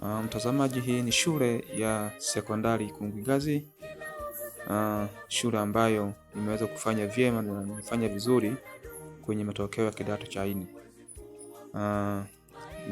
Mtazamaji, hii ni shule ya sekondari Ikungigazi, shule ambayo imeweza kufanya vyema na imefanya vizuri kwenye matokeo ya kidato cha nne.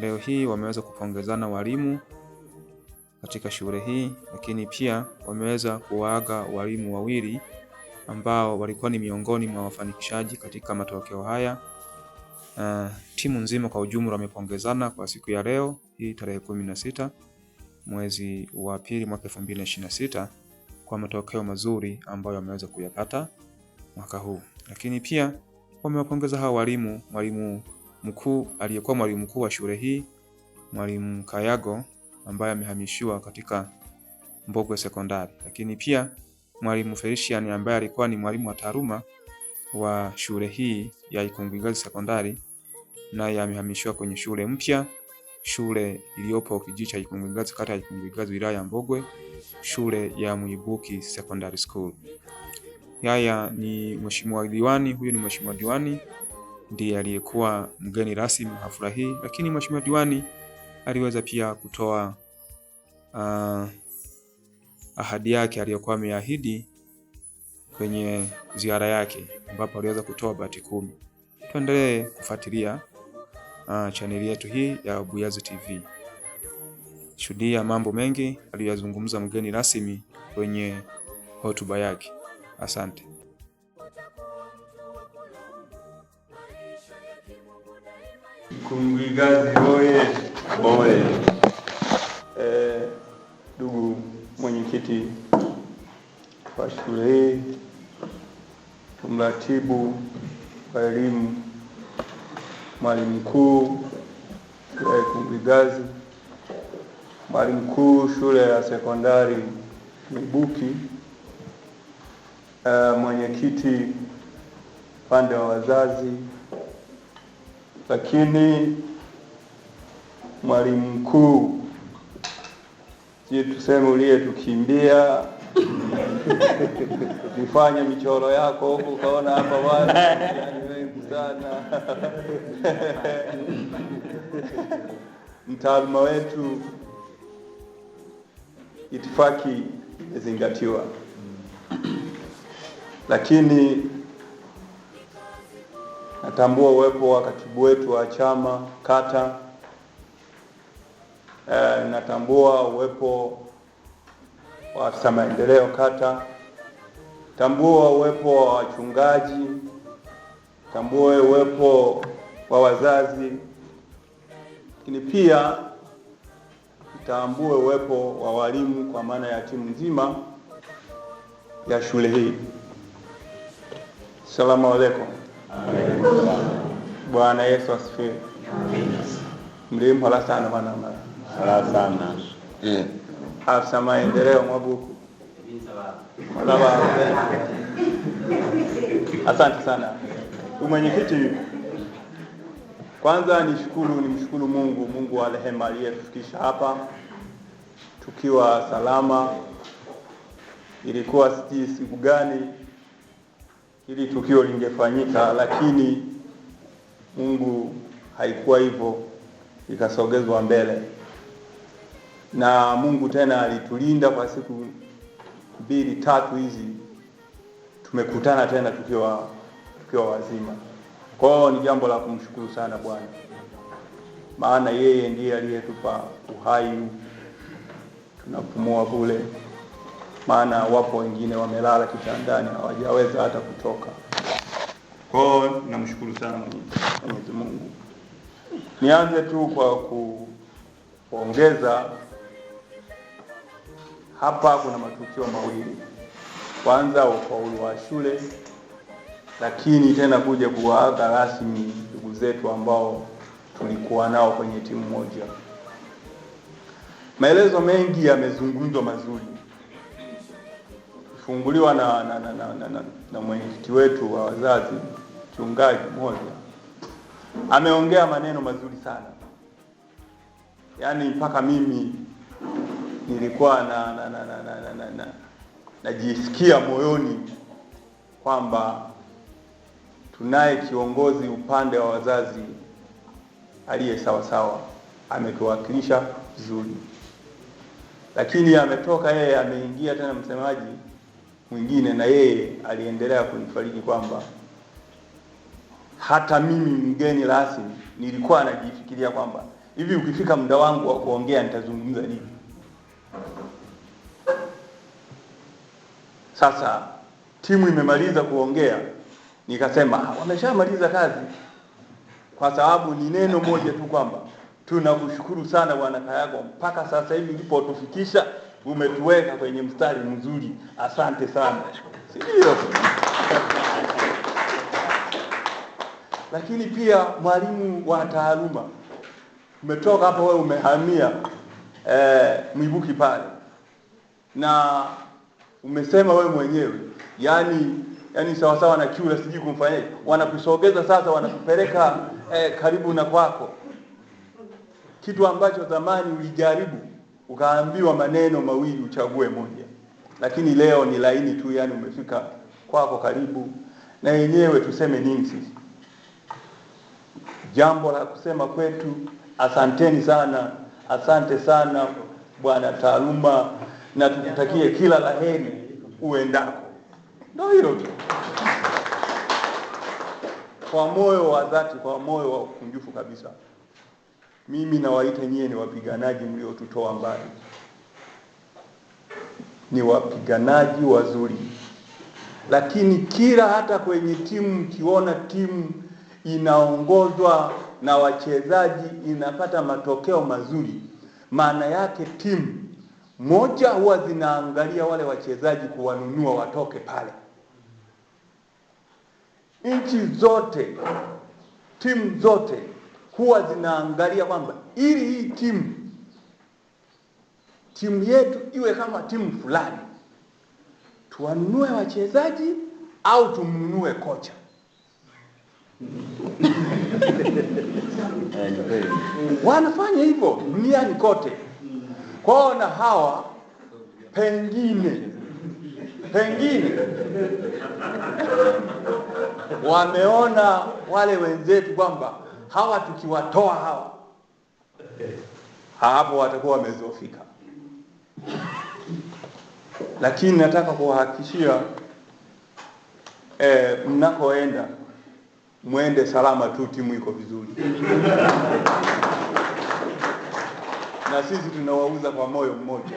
Leo hii wameweza kupongezana walimu katika shule hii, lakini pia wameweza kuwaaga walimu wawili ambao walikuwa ni miongoni mwa wafanikishaji katika matokeo haya. Timu nzima kwa ujumla wamepongezana kwa siku ya leo hii tarehe 16 mwezi wa pili mwaka 2026 kwa matokeo mazuri ambayo wameweza kuyapata mwaka huu, lakini pia wamewapongeza hawa walimu, mwalimu mkuu aliyekuwa mwalimu mkuu wa shule hii mwalimu Kayago ambaye amehamishiwa katika Mbogwe Sekondari, lakini pia mwalimu Felician ambaye alikuwa ni mwalimu wa taaluma wa shule hii ya Ikungigazi Sekondari naye amehamishiwa kwenye shule mpya, shule iliyopo kijiji cha Ikungigazi, kata ya Ikungigazi, wilaya ya Mbogwe, shule ya Mwibuki Secondary School. Haya ni mheshimiwa diwani, huyu ni mheshimiwa diwani ndiye aliyekuwa mgeni rasmi hafla hii, lakini mheshimiwa diwani aliweza pia kutoa ahadi yake aliyokuwa ameahidi kwenye ziara yake ambapo aliweza kutoa bati 10. Tuendelee kufuatilia chaneli yetu hii ya Buyazi TV. Shuhudia mambo mengi aliyozungumza mgeni rasmi kwenye hotuba yake. Asante. Ikungigazi oye! Oye! Ndugu mwenyekiti wa shule hii, mratibu wa elimu, mwalimu mkuu shule ya Ikungigazi, mwalimu mkuu shule ya sekondari Mwibuki, mwenyekiti upande wa wazazi, lakini mwalimu mkuu si tuseme uliyetukimbia nifanye michoro yako huko ukaona hapa bwana, yani wengi sana mtaaluma wetu, itifaki imezingatiwa, lakini natambua uwepo wa katibu wetu wa chama kata. Natambua uwepo wa afisa maendeleo kata, tambua uwepo wa wachungaji, tambua uwepo wa wazazi, lakini pia tambue uwepo wa walimu kwa maana ya timu nzima ya shule hii. Salamu aleikum. Bwana Yesu asifiwe. Mlimhola sana bwana Mara sana. Afisa maendeleo Mwabuku. Malaba. Asante sana mwenyekiti. Kwanza nimshukuru Mungu, Mungu wa rehema aliyetufikisha hapa tukiwa salama. Ilikuwa sijui siku gani ili tukio lingefanyika, lakini Mungu haikuwa hivyo, ikasogezwa mbele. Na Mungu tena alitulinda kwa siku 2 3 hizi, tumekutana tena tukiwa wazima. Kwa hiyo ni jambo la kumshukuru sana Bwana, maana yeye ndiye aliyetupa uhai, tunapumua bure, maana wapo wengine wamelala kitandani hawajaweza hata kutoka. Kwa hiyo namshukuru sana Mwenyezi Mungu. Nianze tu kwa kuongeza hapa, kuna matukio mawili. Kwanza ufaulu wa shule, lakini tena kuja kuwaaga rasmi ndugu zetu ambao tulikuwa nao kwenye timu moja. Maelezo mengi yamezungumzwa mazuri, funguliwa na mwenyekiti wetu wa wazazi mchungaji mmoja, ameongea maneno mazuri sana, yaani mpaka mimi nilikuwa najisikia moyoni kwamba tunaye kiongozi upande wa wazazi aliye sawa sawa, ametuwakilisha vizuri. Lakini ametoka yeye, ameingia tena msemaji mwingine, na yeye aliendelea kunifariji kwamba hata mimi mgeni rasmi nilikuwa najifikiria kwamba hivi ukifika muda wangu wa kuongea nitazungumza nini. Sasa timu imemaliza kuongea, nikasema wameshamaliza kazi, kwa sababu ni neno moja tu kwamba tunakushukuru sana Bwana Kayago, mpaka sasa hivi ulipotufikisha umetuweka kwenye mstari mzuri, asante sana, si ndio? Lakini pia mwalimu wa taaluma, umetoka hapo wewe umehamia Mwibuki pale, na umesema wewe mwenyewe yani sawa sawa na kiula, sijui kumfanyaje, wanakusogeza sasa, wanakupeleka karibu na kwako, kitu ambacho zamani ulijaribu ukaambiwa maneno mawili uchague moja, lakini leo ni laini tu, yani umefika kwako karibu. Na yenyewe tuseme nini sisi? Jambo la kusema kwetu, asanteni sana, asante sana Bwana taaluma, na tukutakie kila laheri uendako. Ndio hilo tu, kwa moyo wa dhati, kwa moyo wa ukunjufu kabisa. Mimi nawaita nyie ni wapiganaji mliotutoa mbali, ni wapiganaji wazuri. Lakini kila hata kwenye timu mkiona timu inaongozwa na wachezaji inapata matokeo mazuri, maana yake timu moja huwa zinaangalia wale wachezaji kuwanunua watoke pale. Nchi zote, timu zote huwa zinaangalia kwamba ili hii timu yetu iwe kama timu fulani, tuwanunue wachezaji au tumnunue kocha. Wanafanya hivyo duniani kote. Kwao na hawa pengine wameona wale wenzetu kwamba hawa tukiwatoa hawa hapo watakuwa wamezofika. Lakini nataka kuwahakikishia mnakoenda muende salama tu, timu iko vizuri. Na sisi tunawauza kwa moyo mmoja.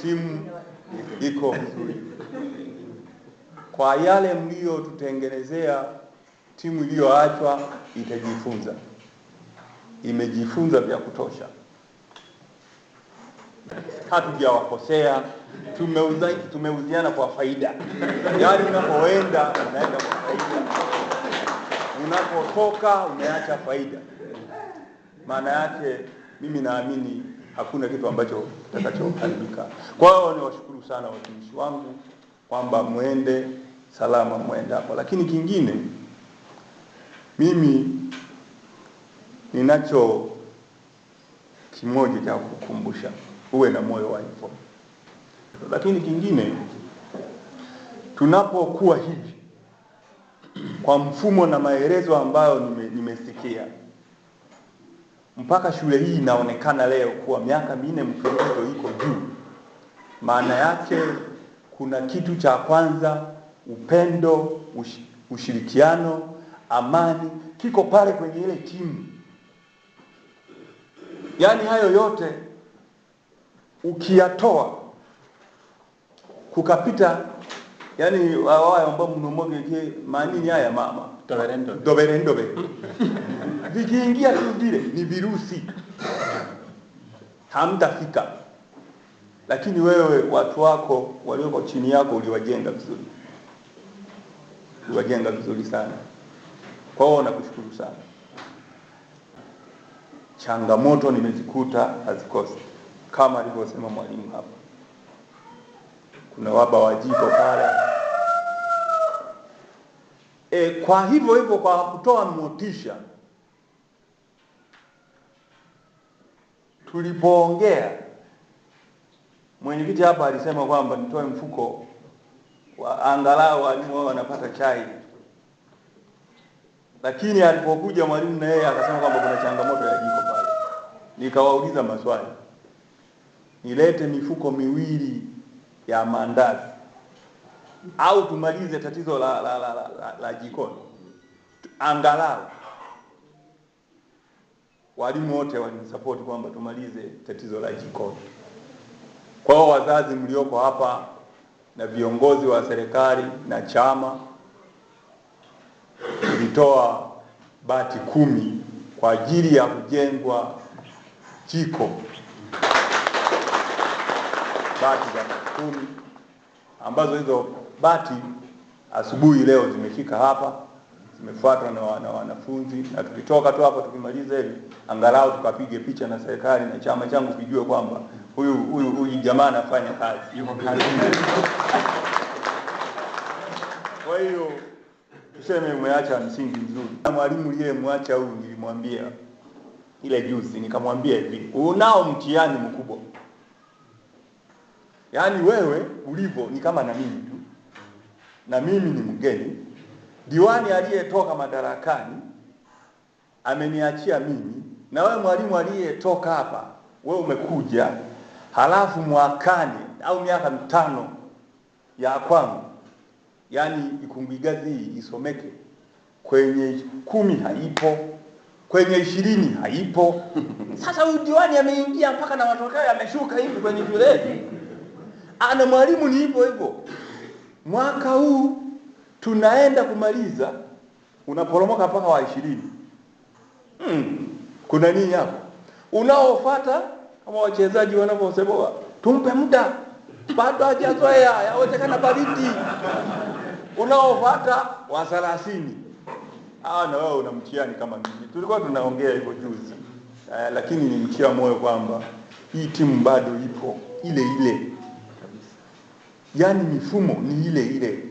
Timu iko vizuri. Kwa yale mliotutengenezea, timu iliyoachwa itajifunza. Imejifunza vya kutosha. Hatujawakosea, tumeuziana kwa faida. Yaani unapoenda unaenda kwa faida, unapotoka umeacha faida. Maana yake mimi naamini hakuna kitu ambacho kitakachoharibika. Kwa hiyo niwashukuru sana watumishi wangu kwamba muende salama muende hapo. Lakini kingine mimi ninacho kimoja cha kukumbusha, uwe na moyo wa hivyo. Lakini kingine, tunapokuwa hivi kwa mfumo na maelezo ambayo nimesikia, mpaka shule hii inaonekana leo kuwa miaka 4 mfululizo iko juu, maana yake kuna kitu cha kwanza, upendo, ushirikiano, amani kiko pale kwenye ile timu. Yaani hayo yote ukiyatoa kukapita, yani wao ambao mnomoge manini haya mama doberendo vikiingia tu vile ni virusi, hamtafika. Lakini wewe watu wako walioko chini yako uliwajenga vizuri, uliwajenga vizuri sana. Kwa hiyo nakushukuru sana. Changamoto nimezikuta hazikosi, kama alivyosema mwalimu hapa, kuna waba wajiko pale. Kwa hivyo hivyo, kwa kutoa motisha, tulipoongea mwenyekiti hapa alisema kwamba nitoe mfuko wa angalau walimu wao wanapata chai, lakini alipokuja mwalimu na yeye akasema kwamba kuna changamoto ya jiko pale. Nikawauliza maswali, nilete mifuko miwili ya mandazi au tumalize tatizo la jikoni angalau. Walimu wote walinisupport kwamba tumalize tatizo la jikoni. Kwa hiyo wazazi mlioko hapa na viongozi wa serikali na chama, tulitoa bati 10 kwa ajili ya kujengwa jiko, bati za 10 ambazo hizo bati asubuhi leo zimefika hapa, zimefuatwa na wanafunzi, na tukitoka tu hapa tukimaliza hivi angalau tukapige picha na serikali na chama changu kijue kwamba huyu jamaa anafanya kazi, yuko kazini. Kwa hiyo tuseme umeacha msingi mzuri. Mwalimu aliyemwacha huyu nilimwambia ile juzi, nikamwambia hivi, unao mtihani mkubwa. Yaani wewe ulivyo ni kama na mimi tu, na mimi ni mgeni. Diwani aliyetoka madarakani ameniachia mimi, na wewe mwalimu aliyetoka hapa wewe umekuja, halafu mwakani au miaka 5 ya kwangu, yani Ikunguigazi hii isomeke kwenye 10 haipo, kwenye 20 haipo. Sasa huyu diwani ameingia mpaka na matokeo yameshuka hivi kwenye shule. Ana mwalimu ni hivyo hivyo. Mwaka huu tunaenda kumaliza, unaporomoka mpaka wa 20. Kuna nini hapo? Unaofuata kama wachezaji wanavyosema, tumpe muda, bado hajazoea, yawezekana baridi. Unaofuata wa 30. Na wewe una mtihani kama mimi. Tulikuwa tunaongea hivyo juzi. Lakini nimtia moyo kwamba hii timu bado ipo ile ile. Yaani mifumo ni ile ile.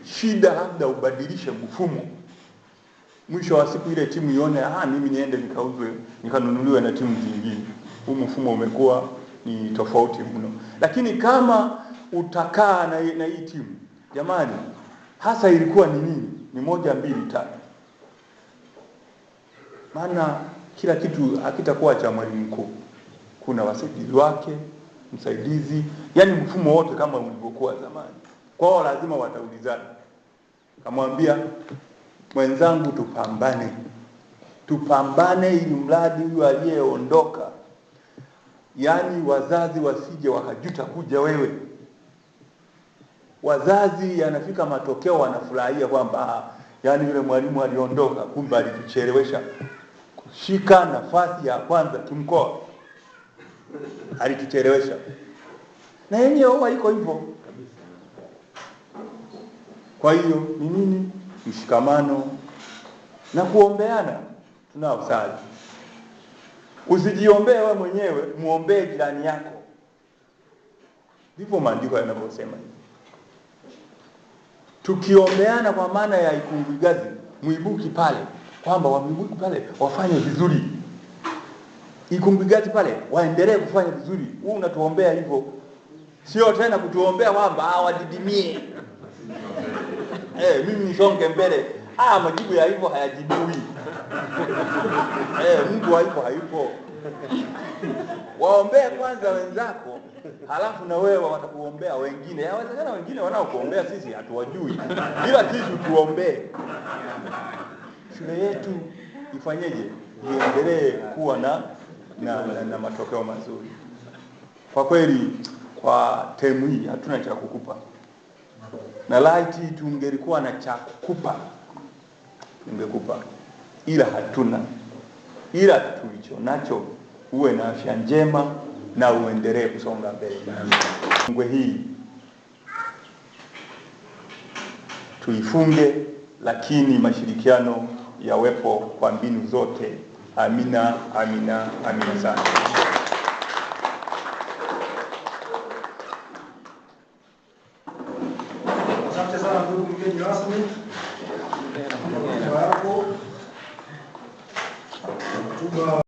Shida labda ubadilishe mfumo. Mwisho wa siku ile timu ione, mimi niende nikauzwe, nikanunuliwe na timu zingine. Huu mfumo umekuwa ni tofauti mno. Lakini kama utakaa na hii timu, jamani, hasa ilikuwa ni nini? Ni 1 2 3. Maana kila kitu hakitakuwa cha mwalimu mkuu. Kuna wasaidizi wake, msaidizi, yani mfumo wote kama ulivyokuwa zamani. Kwa hiyo lazima wataulizana. Kamwambia mwenzangu, tupambane. Tupambane ili mradi huyu aliyeondoka, yani wazazi wasije wakajuta kuja wewe. Wazazi yanafika matokeo wanafurahia kwamba yani yule mwalimu aliondoka, kumbe alituchelewesha kushika nafasi ya kwanza kimkoa, alituchelewesha. Na yenyewe huwa iko hivyo. Kwa hiyo ni nini? Mshikamano na kuombeana. Tunaosali, usijiombee wewe mwenyewe, muombee jirani yako. Ndivyo maandiko yanavyosema. Tukiombeana kwa maana ya Ikunguigazi, Mwibuki pale, kwamba wa Mwibuki pale wafanye vizuri, Ikunguigazi pale waendelee kufanya vizuri. Wewe unatuombea hivyo, sio tena kutuombea kwamba wadidimie. Mimi nisonge mbele. Majibu ya hivyo hayajibiwi. Mungu hayupo, hayupo. Waombee kwanza wenzako, halafu na wewe watakuombea wengine. Yawezekana wengine wanaokuombea sisi hatuwajui, ila sisi tuombee. Shule yetu ifanyeje? Iendelee kuwa na matokeo mazuri. Kwa kweli kwa temu hii hatuna cha kukupa, na laiti tungelikuwa na cha kukupa tungekupa, ila hatuna. Ila tulicho nacho, uwe na afya njema na uendelee kusonga mbele. Ngwe hii tuifunge, lakini mashirikiano yawepo kwa mbinu zote. Amina, amina, amina sana. Asante sana ndugu mgeni rasmi. Hotuba yako. Hotuba